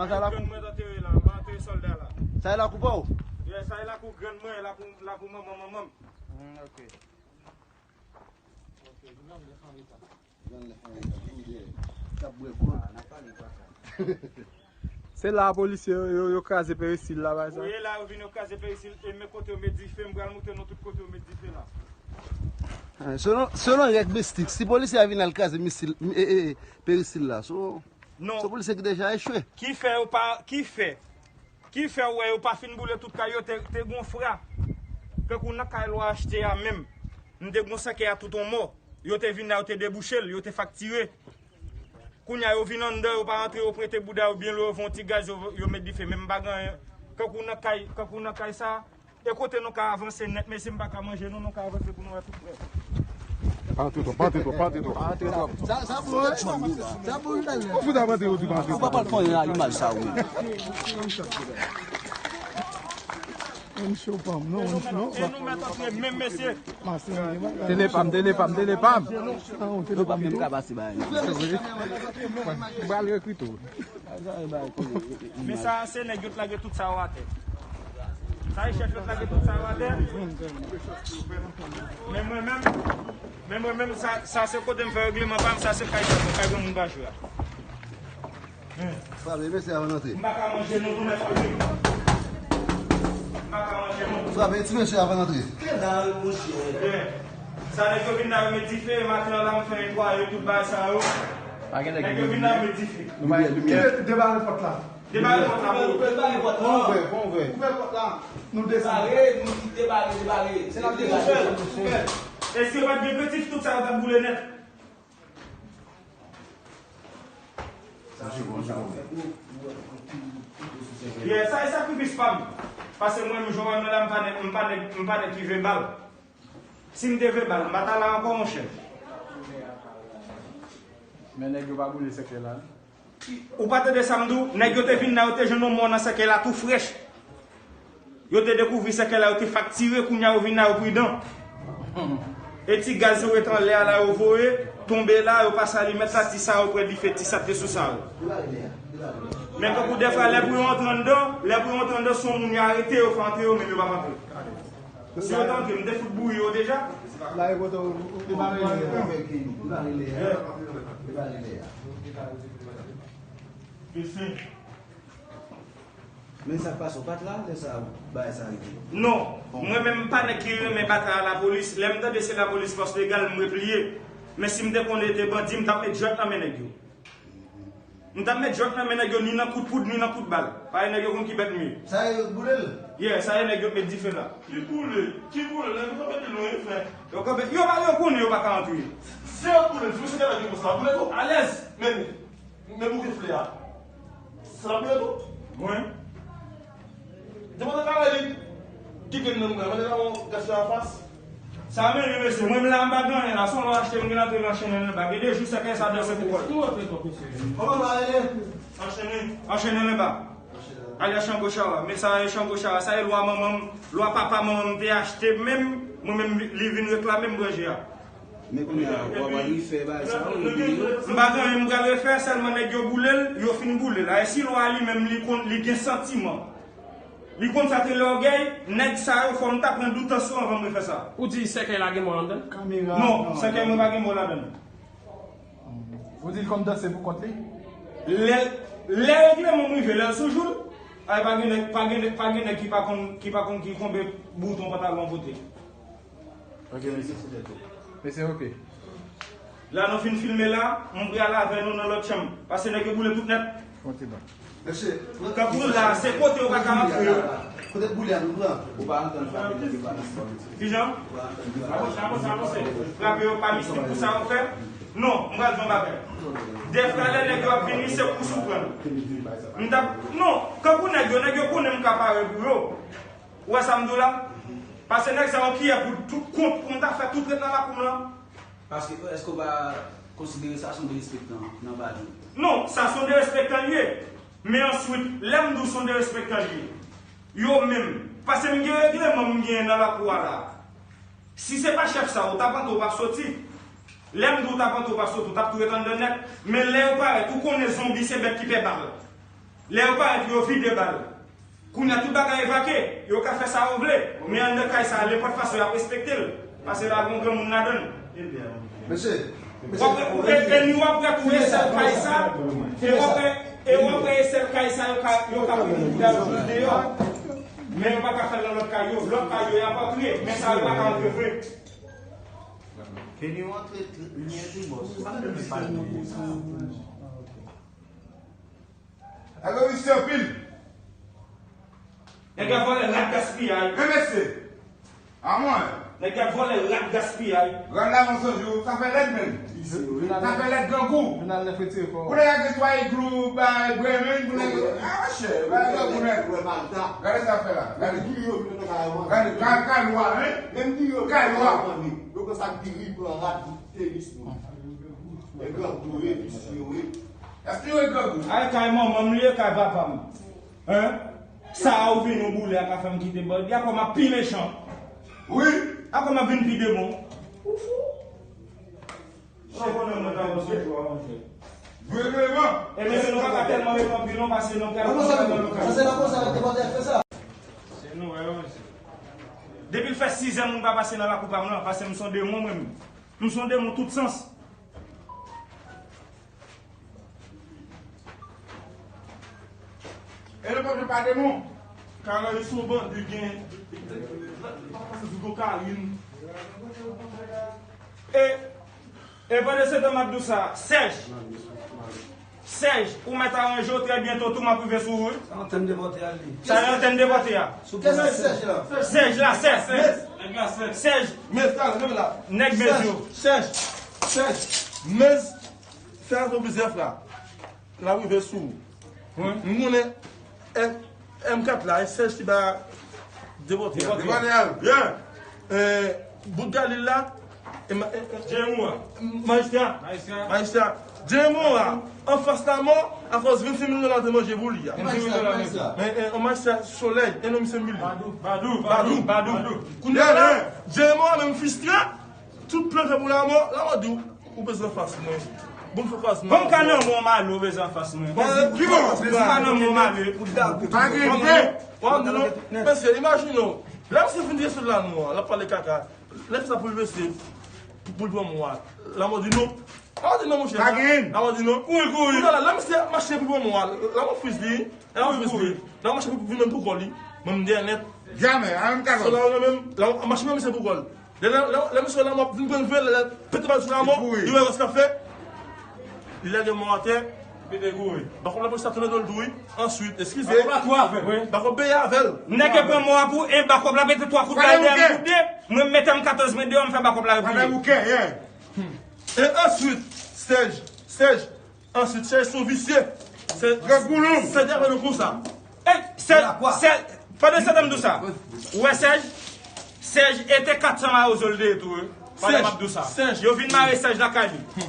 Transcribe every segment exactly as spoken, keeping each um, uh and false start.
Sa lakou. Grann mwen antere la, m pa antere sòlda la. Sa e lakou pa w? Yeah, sa e lakou grann mwen, lakou, lakou manman manman m. Hmm, ok. Se la polisye yo, yo, yo kraze peristil la, bay sa. Wi, la yo vin yo kraze peristil, e men kote yo met dife, m pral montre nou tout kote yo met dife la. Ah, selon, selon règ mistik, si polisye a vin al kraze mistil, e, e, e, peristil la, so, Non. Se polisye ki deja echwe. Ki fè yo pa, ki fè, ki fè w wè yo pa fin boule tout kay yo, te, te gon fra. Tankou nan kay lwa achte a menm. M te gon sèkèy a tout on mò. Yo te vin la, yo te debouche l, yo te faktire. Kounye a yo vin anndan, yo pa rantre, yo prete bouda yo byen lwen, yo fè yon ti gaz, yo, yo met dife, men m pa gen anyen. Tankou nan kay, tankou nan kay sa, E kote nou ka avanse nèt, mesye, m pa ka manje nou, nou ka avanse pou nou wè tout prè. Pa antre twòp, pa antre twòp, pa antre twòp. Pa antre twòp. Sa, sa bon, wi. Sa bon, wi, bèl. Ou fout ap antre yo tou, pa antre twòp. Ou pa pral fè yon imaj sa, wi. Yon show pa m, non, yon show. E nou mèt antre menm, mesye. Tele pa m, tele pa m, tele pa m. Tele pa m menm ka pase ba. M pral rekrite w. Men sa, se nèg yo t lage tout sa yo atè. Sa e chèf yo t lage tout sa yo atè. Men mwen menm, men mwen menm, sa, sa se kote m fè regleman pa m, sa se kay sa, kay granmoun pa jwe a. Frape mesye avan antre. M pa ka manje nou, nou mèt frape. M pa ka manje nou. Frape ti mesye avan antre. Ke dal, monchè. Sa nèg yo vin la, yo met dife, maten an la, m fè netwaye tout bagay sa yo. Pa gen nèg ki vin la, yo met dife. Limyè, limyè. Debare pòt la. Debare pòt la pou yo. Debare pòt la. Bon, vre, bon, vre. Ouvè pòt la. Nou desann. Debare, nou di debare, debare. Se la debare. Èske pa t gen kretif, tout sa yo t ap boule nèt? Yeah, sa e sakrifis pa m. Paske mwen menm, jan w wè m nan la, m pa nèg, m pa nèg, m pa nèg ki vebal. Si m te vebal, m pa ta la ankò, monchè. Men nèg yo pa boule sèkèy la, non? Ou pa tande sa m di w? Nèg yo te vin la, yo te jwenn yon mò nan sèkèy la tou frèch. Yo te dekouvri sèkèy la, yo te faktire, kounye a yo vin la, yo pridan. E ti gaz yo ret anlè a la, yo voye, tonbe la, yo pase alimèt la, ti sa yo pran dife, ti sa te sou sa yo. Men tankou dèfwa, lè pou yo antre anndan, lè pou yo antre anndan, se yon moun yo arete, yo fè antre yo, menm yo p ap antre. Si yo t antre, m te fout bouyi yo deja. La e kote w, ou, ou, ou, ou, Mesye. Men sa k pase, w pa t la lè sa bagay sa rive? Non. Mwen menm, m pa nèg ki renmen batay a lapolis. Lè m tande se lapolis, fòs legal, m repliye. Men si m te konnen te bandi, m t ap met jwèt nan men nèg yo. M t ap met jwèt nan men nèg yo, ni nan kout poud, ni nan kout bal. Paske nèg yo konn ki bèt m ye. Sa yo t boule l? Yeah, sa yo nèg yo t met dife la. Ki boule? Ki boule? Nèg yo kanpe pi lwen, frè. Yo kanpe, yo pa, yo konnen yo pa ka antre. Se yo t boule l, se misye ki la ki konsa, boule tou. Alèz! Men, Men bouke flè a. Sa la boule tou? Mwen. Depi nan kare li, ki gen nan mwen, mwen te ka wè gad fè anfas. Sa men li, mesye, mwen m la m pa gen anyen la, se yon lò achte m gen antre nan chennen anba. Gen de jou sèkèy sa danse pou kò l. Kòman sa rele? Anchennen. Anchennen anba. Alyas Chango Chawa. Men sa e Chango Chawa, sa e lwa manman m, lwa papa manman m te achte menm, mwen menm li vin reklame m branje a. Men kounye a, w ap al refè bagay sa yo, refè yo. M pa gen anyen m pral refè, sèlman nèg yo boule l, yo fin boule l. A, e si lwa li menm, li konn, li gen santiman. Li konn sa t rele ògèy, nèg sa yo fò m ta pran doutans yo anvan m refè sa. Ou di sèkèy la gen mò anndan l? Non, sèkèy mwen pa gen mò ladan l. Ou di l konn danse pou kont li? Lè, lè regleman m rive, lè l sou jou l, ay pa gen nèg, pa gen nèg, pa gen nèg ki pa konn, ki pa konn ki konbe bouton pantalon pote. Ok, mesye. Mesye, ok. La nou fin filme la, m pral avè nou nan lòt chanm. Paske nèg yo boule tout nèt. Fon ti ban. Mesye, kankou la, se kote yo pa ka antre yo. Kote boule a nou pran? Ou pa antann frape nèg yo pa mistik. Kijan? Ou pa antann frape. Avanse, avanse, avanse. Frape yo pa mistik pou sa yo fè? Non, m pral di yon bagay. Dèfwa lè nèg yo ap vini, se kous ou pran. M t ap, non, kankou nèg yo, nèg yo konnen m ka pare pou yo. Ou wè sa m di w la? Pase nèg sa yo ki yè pou tout kont pou m ta fè tout ret nan lakou m lan. Paske, èske w pa konsidere sa se yon derespektan nan baz ou? Non, sa se yon derespektan li ye. Men answit, lè m di w se yon derespektan li ye, yo menm, pase m gen regleman m genyen nan lakou a la. Si se pa chèf sa, ou t ap antre, ou p ap soti. Lè m di w t ap antre, ou p ap soti, ou t ap tou ret anndan nèt. Men lè yo parèt, ou konnen zonbi se bèt ki pè bal. Lè yo parèt, yo vide bal. Kounye a, tout bagay evakye. Yo ka fè sa yo vle. Men anndan kay sa a, nenpòt fason, y ap respekte l. Paske la gen yon granmoun ladan l. Mesye, W ap wè, e, e nou w ap wè tou e sèl kay sa, e w ap wè, e w ap wè e sèl kay sa yo ka, yo ka pran pou yo vide deyò. Men yo pa ka fè l nan lòt kay yo. Lòt kay yo, y ap antre, men sa yo pa ka antre vre. Ke nou antre, li antre bòs. Alò, misye anpil. Nèg la vòlè rat gaspiyay. Men mesye. A mwen. Nèg la vòlè rat gaspiyay. Rad la nan sanjou, sa fè lèd menm. Sa fè lèd grangou. Pou nèg la gen twa iglou, bay bremen, pou nèg. A, monchè, bay grangou nèt. Gade sa fè la. Gade. Gade, gade, gade lwa, hein? Menm di yo. Gade lwa. Yo pran sa diri, pran rad, tenis, moun. E grangou, e visye, wi. Èske yo e grangou? Ay, kay manman m li ye, kay papa m. Hein? Sa a ou vin ou boule a ka fè m kite bòl. Gade kòman m ap pi mechan. Wi. A kòman m ap vin pi demon. Ou fou. Ou konnen mwen ta wè sou jou a, monchè. Vre, vreman. E mesye, nou pa ka tèlman ret anpil non, paske nou pral konsa, konsa, konsa, konsa, konsa, konsa, konsa. Se nou, wè, mesye. Depi l fè sizè moun pa pase nan lakou pa m nan, paske m se yon demon, mwen menm. M se yon demon tout sans. E le pèp pa demon. Kanaris yon bandi gen, pa pase sou kokayin. E, e pandan se tan m ap di w sa, Sèj. Sèj, ou mèt aranje w, trè byento tou m ap rive sou ou, wi. Sa antèn de pòte a li. Sa e antèn de pòte a. Kè se Sèj la? Sèj la, Sèj. Sèj. Nèg la, Sèj. Sèj. Nèg Mez yo. Sèj. Sèj. Mez. Fè ato bizèf la. L ap rive sou ou. Wi. M konnen M kat la, e Sèj ki ba depòte a. Depòte a. Depòte a, yeah. E, bout Galil la, e ma-, e, e, J M O a. Majistra. Majistra. Majistra. J M O a, anfas lamò, akòz vennsenk mil dola te manje pou li a. Vennsenk mil dola, majistra. Men, e, yon majistra Solèy, e non misye Mili. Badou. Badou, Badou, Badou. Kounye a la, yeah, yeah, J M O a menm fristre, tout plan fè pou lamò, lamò di w, ou bezwen fas mwen. Bon, fè fas mwen. Bon, ka nan mwen, Malo bezwen fas mwen. Bon, ki bon? Ou ka nan mwen, Malo. Pa gen ide. Bon, non, mesye, imajine w. Lè misye fin desann la nou an, l ap pale kaka. Lè sa pou l mesye, pou, pou l pran mwen. Lamò di non. Lamò di non, monchè. Pa gen. Lamò di non. Kouri, kouri. Kounye a la, lè misye ap mache pou l pran mwen. Lamò friz li. Lamò friz li. Lamò mache pou vin menm pou kò li. Mwen m dèyè nèt. Jamè, a menm kakòt. Se la ou menm, lamò mache menm misye pou kò l. Lè, lè, lè, lè misye lamò ap vin pran l vre, lè, lè pete bal sou lamò, li wè sa k ap fè. Li lage mò atè. Pete kouri. Bakòp lapolis la tounen do l tou, wi. Answit, eskize. Bakòp la tou avè l. Bakòp beye avè l. Nèg yo pran mò a pou en, bakòp la mete twa kout bal dèyè m tou de. Mwen m mete M katòz mwen deyò, m fè bakòp la repliye. E answit, Sèj, Sèj, Answit, Sèj se yon visye. Sèj, Sèj te avè nou konsa. E, Sèj, Sèj, pandan se tan m di w sa, ou wè Sèj? Sèj, e te kat san mawozo l te ye tou, wi. Pandan m ap di w sa. Sèj. Yo vin mare Sèj lakay li.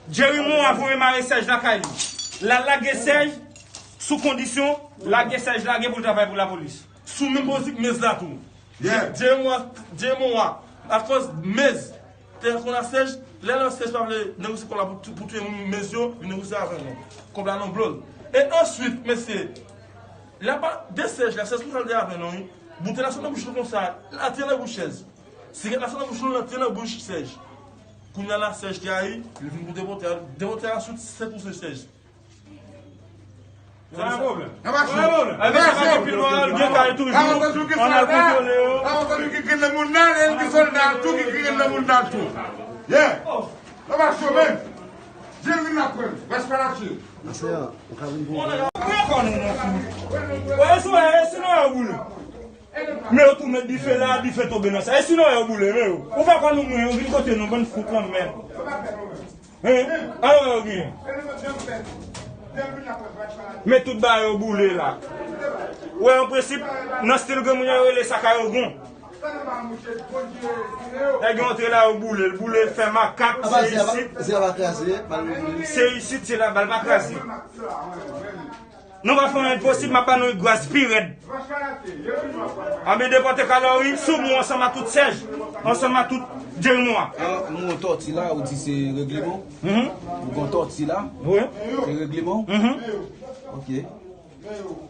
Jerry Morin voye mare Sèj lakay li. L al lage Sèj sou kondisyon, lage Sèj lage pou l travay pou lapolis. Sou menm prensip Mez la tou. Yeah. Jerry Morin, Jerry Morin, akòz Mez, te konn a Sèj, lè nan Sèj pa vle negosye kòb la pou, pou touye moun Mez yo, vin negosye avè nou. Kòb la nan blo l. E answit, mesye, lè pa de Sèj la, Sèj konsa l te avè nou, wi. Boutèy la sot nan bouch li konsa, l antre nan bouch Sèj. Sigarèt la sot nan bouch li, l antre nan bouch Sèj. Kounye a la, Sèj te ayi, li vin pou depòte a, depòte a sot sèt ou se Sèj. Pa gen pwoblèm. Pa gen pwoblèm. Ebyen, sa pa gen pil lwen, al gen kay toujou. Ann al kontwole yo. Ann al kontwole yo. Ki grenn nan moun nan, e l ki sòlda tou, ki grenn nan moun nan tou. Yeah. Yo pa cho menm. Jerry la pran. Wès pa lache. Mesye, ou ka vin pou mwen. Ou konn nou nan fou. Wè, e si, e si nou yo boule. Men yo tou met dife la, dife tonbe nan sa. E si nou yo boule, men yo. Ou pa konn nou mwen, yo vin kote nou, bann fout lanmèd. Hein? Alò, yo gen. Men tout bagay yo boule la. Ou wè, an prensip, nan stil granmoun yo rele sa Kayogon. Nèg yo antre la, yo boule l, boule l, fè makak, se isit. Se isit, se la bal pa kraze. Nou pa fè anyen posib, m ap ba nou gras pi rèd. Anben depòte Kalori sou mwen ansanm ak tout Sèj, ansanm ak tout Jerry Morin. Alò, mwen tòti la, ou di se regleman? Mhm. Ou gon tòti la? Wi. Se regleman? Mhm. Ok.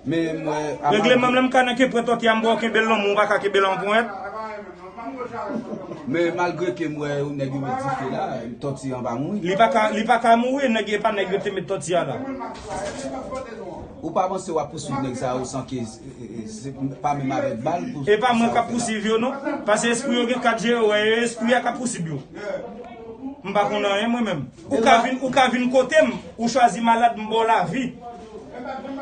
Men mwen, regleman m, lè m ka nan ke pran tòti a, m ba w kenbe l nan men w, ou pa ka kenbe l an ponyèt. Men malgre ke m wè yon nèg yo met dife la, tòti an pa mouri. Li pa ka, li pa ka mouri, nèg yo, e pa nèg yo te met tòti a la. Ou pa panse w ap pouswiv nèg sa yo san ke, e, e, e, se pa menm avèk bal pou... E pa mwen k ap pouswiv yo non, paske espri yo gen kat je yo, wè, e espri a k ap pouswiv yo. M pa konn anyen mwen menm. Ou ka vin, ou ka vin kote m, ou chwazi malad, m ba w lavi.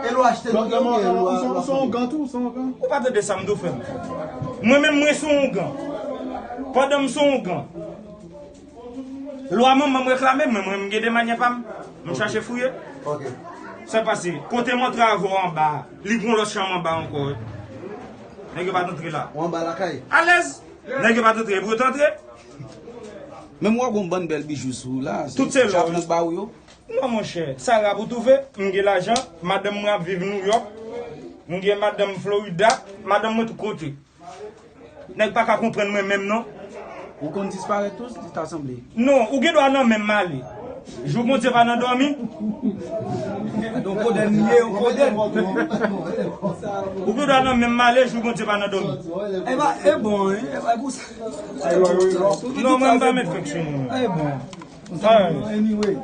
E lwa achte nou, ou se yon ougan tou, ou se yon ougan. Ou pa tande sa m di w, frè m. Mwen menm, mwen se yon ougan. Pandan m se yon ougan, lwa manman m reklame mwen, mwen, m gen de manyè pa m. M chache fouye. Ok. Sa pase, kote m antre avè w anba a, li gon lòt chanm anba ankò, wi. Nèg yo pa t antre la. Ou anba lakay? Alèz. Nèg yo pa t antre, pou yo t antre. Menm w gon bann bèl bijou sou ou la. Tout se lò. Jav nèg ba ou yo? Non, monchè, sa rap ou twouve, m gen lajan, madanm mwen ap viv Nouyòk, m gen madanm Florida, madanm mwen tout kote. Nèg pa ka konprann mwen menm non. Ou konn disparèt tou, li ta sanble. Non, ou gen dwa nan men m ale. Jou Bondye pa nan dòmi. Donk, kodenn li ye, yon kodenn. Ou gen dwa nan men m ale, jou Bondye pa nan dòmi. E ba, e bon, wi, e ba, pou sa. Non, mwen, m pa met fèk sou moun. E bon. Anyway.